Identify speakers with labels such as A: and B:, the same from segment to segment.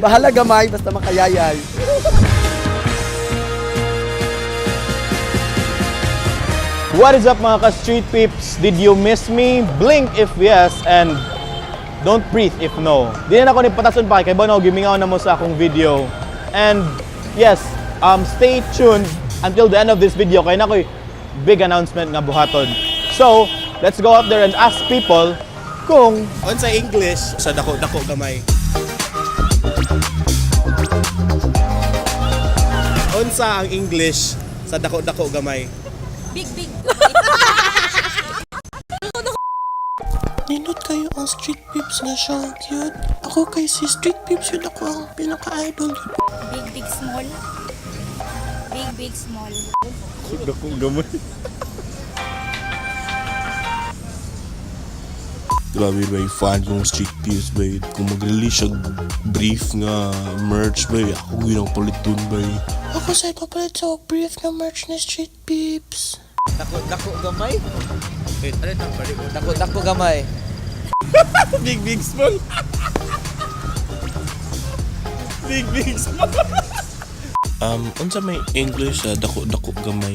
A: Bahala gamay, basta makayayay.
B: What is up, mga ka-street peeps? Did you miss me? Blink if yes and don't breathe if no. Di na ako ni patasun pa kay ba no, gimingaw na mo sa akong video. And yes, stay tuned until the end of this video kay na ko'y big announcement nga buhaton. So, let's go out there and ask people kung
C: Unsa English sa dako dako gamay? Unsa ang English sa dako dako gamay?
D: Big, big.
E: Nindot kayo ang Street Peeps nga siya ang cute. Ako kay si Street Peeps yun ako ang pinaka-idol yun.
D: Big, big, small. Big, big, small.
C: Dako gamay.
E: Grabe ba yung fan kong Street Peeps ba kung mag-release siya brief nga merch ba ako yun ang palit dun ba. Ako sa papalit sa brief nga merch ni Street Peeps.
F: Dako dako gamay.
C: Wait, ano itong pari?
F: Dako dako gamay.
C: Big big small. Big big small.
E: Unsa may English sa dako dako gamay?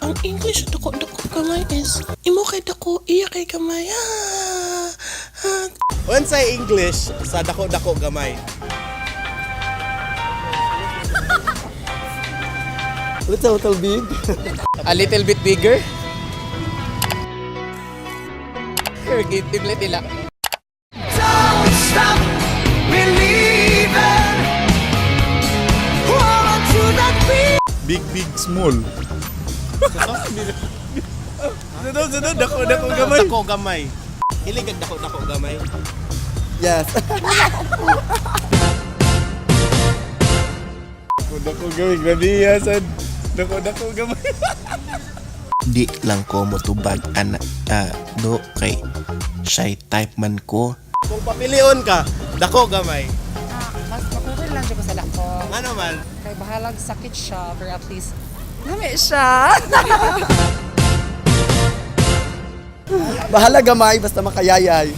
E: Ang English sa dako dako gamay is imo kay dako, iya kay gamay. Ah, ah.
C: Unsa English sa dako dako gamay?
A: Little, little big.
F: A little bit bigger. Gitiblet nila.
C: Big big small. Sunod, sunod, dako dako gamay. Dako gamay. Hilig ang dako dako gamay.
A: Yes.
C: Dako dako gamay, grabe ya sad. Dako dako gamay.
E: Di lang ko motubag ana do kay shy type man ko.
C: Kung papilion ka, dako gamay.
G: Ah, mas makuha lang siya ko sa dako.
C: Ano man?
G: Kay bahalag sakit siya, pero at least, nami siya.
A: Bahala gamay, basta makayayay.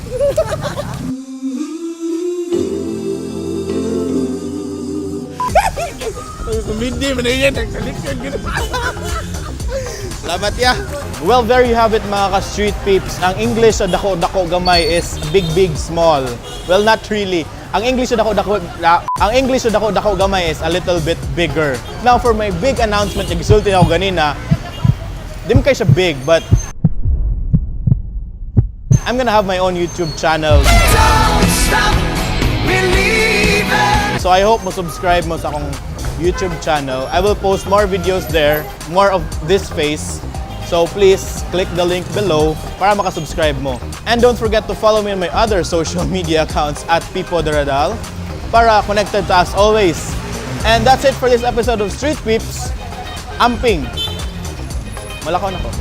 C: Kumindi man yan, nagsalikod. Salamat ya.
B: Well, there you have it, mga ka-street peeps. Ang English sa dako-dako gamay is big big small. Well, not really. Ang English sa dako-dako ang English sa dako-dako gamay is a little bit bigger. Now for my big announcement, nagsulti na ako ganina. Di mo kayo siya big, but I'm gonna have my own YouTube channel. So I hope mo subscribe mo sa akong YouTube channel. I will post more videos there, more of this face. So please click the link below para makasubscribe mo. And don't forget to follow me on my other social media accounts at Pipo Doradal para connected to us always. And that's it for this episode of Street Peeps. Amping. Malakaw na ko.